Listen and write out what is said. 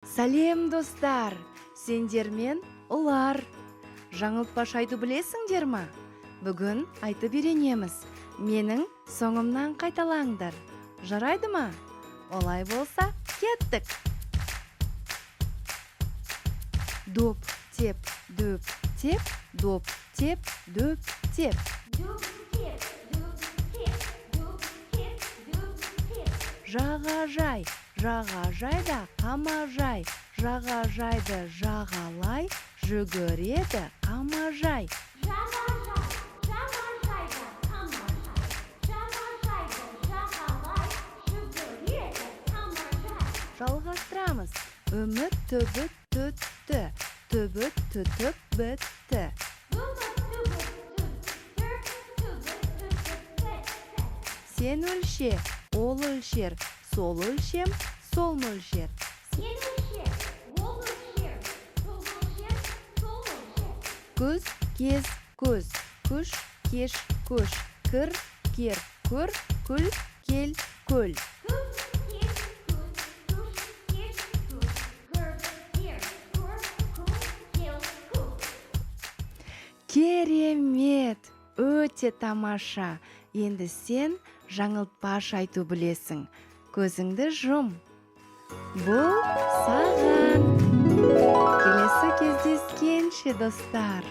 Сәлем, достар! Сендермен Ұлар. Жаңылтпаш айту білесіңдер ма? Бүгін айтып үйренеміз. Менің соңымнан қайталаңдар. Жарайды ма? Олай болса, кеттік. Доп, теп, дөп, теп, доп, теп, дөп, теп. Дөп, теп, дөп, теп, дөп, теп, дөп, теп. Жағажай, жағажайда қамажай, жағажайды жағалай, жүгіреді қамажай. Жағажай, жағажайда қамажай, жағажайды жағалай, жүгіреді қамажай. Жалғастырамыз. Үміт түбіт түтті, түбіт түтіп бітті. Үміт түбіт түтті, түбіт түтіп бітті. Сен өлше, ол өлшер, сол өлшем, сол мөлшер. Сен өлше, ол өлшер, сол өлшем, сол мөлшер. Күз, кез, көз, күш, кеш, көш, кір, кер, көр, күл, кел, көл. Күз, кез, көз, күш, кеш, көш, кір, кер, көр, күл, кел, көл. Керемет, өте тамаша. Енді сен жаңылтпаш айту білесің. Көзіңді жұм. Бұл саған. Келесі кездескенше, достар.